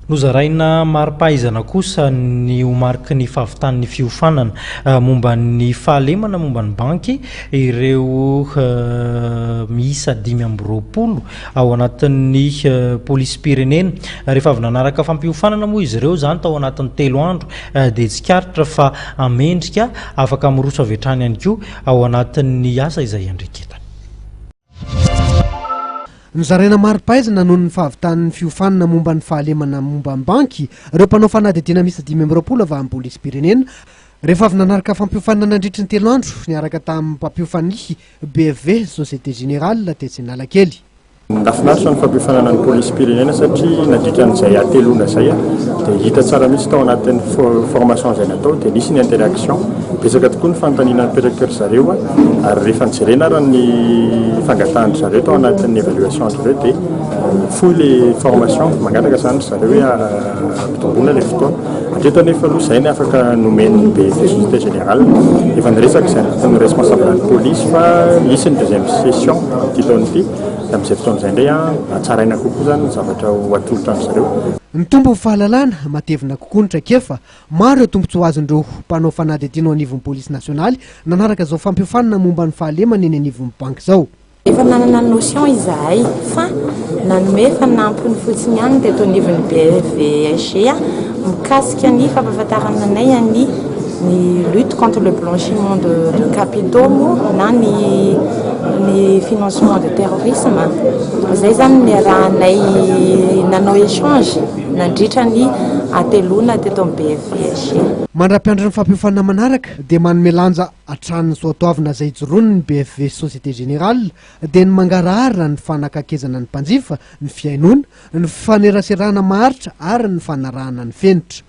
Nozaraina mari-pahaizana kosa ny ho mariky ny fahavitan'ny fiofanana momba ny fahalemana momba ny banky ireo miisa 25 ao anatin'ny polisim-pirenena. Rehefa avy nanaraka fampiofanana moa izy ireo izany tao anatin'ny 3 andro dia tsikaritra fa mendrika afaka miroso avy hatrany ihany koa ao anatin'ny asa izay iandraiketany. Nozaraina mari-pahaizana noho ny fahavitan'ny fiofanana momba ny fahalemana momba ny banky ireo mpanao fanadihadiana miisa 25 avy amin'ny polisim-pirenena rehefa avy nanaraka fampiofanana nandritry ny 3 andro niaraka tamin'ny mpampiofan'ny BFV Société Générale tetsy Analakely. Nahafinaritra ny fampiofanana ny polisim-pirenena satria nandritra an'izay hateloana izay dia hita tsara mihitsy tao anatin'ny formation izay natao dia nisy ny interaction. Betsaka tokoa ny fanontaniana nipetraky ry zareo ary rehefa nijerena ary ny fangatahan-dry zareo tao anatin'ny évaluation an-dry zareo dia fohy ilay formation, mangataka izany ry zareo hoe ampitomboina ilay fotoana. Hatreto anefa aloha izay ny afaka nomen'ny BFV Société Générale. Efa niresaka izay ny responsable ny polisy fa hisy ny deuxième session amin'ity taona ity. Dia amin'izay fotoana izay indray hatsaraina kokoa izany ny zavatra ho atolotra an-dry zareo. Nitombo ny fahalalana, matevina kokoa ny traikefa. Maro ireo tombontsoa azon'ireo mpanao fanadihadiana ao anivon'ny polisy nasionaly nanaraka izao fampiofanana momba ny fahalemana eny anivon'ny banky izao. Efa nanana notion izahay fa nanome fanampiny fotsiny ihany teto anivon'ny BFVSG mikasika ny fampahafantarana anay ny ny lutte contre le blanchiment de de capitaux moa na ny ny financement de terrorisme. Izay izany niarahanay nanao échange nandritra ny hateloana teto amin'ny BFVSG. Mandra-piandry ny fampiofanana manaraka dia manome lanja Hatrany ny soatoavina izay ijoroany ny BFV Société Générale dia ny mangarahara ny fanakakezana ny mpanjifa, ny fihainoana, ny fifaneraserana maharitra ary ny fanarahana ny fenitra.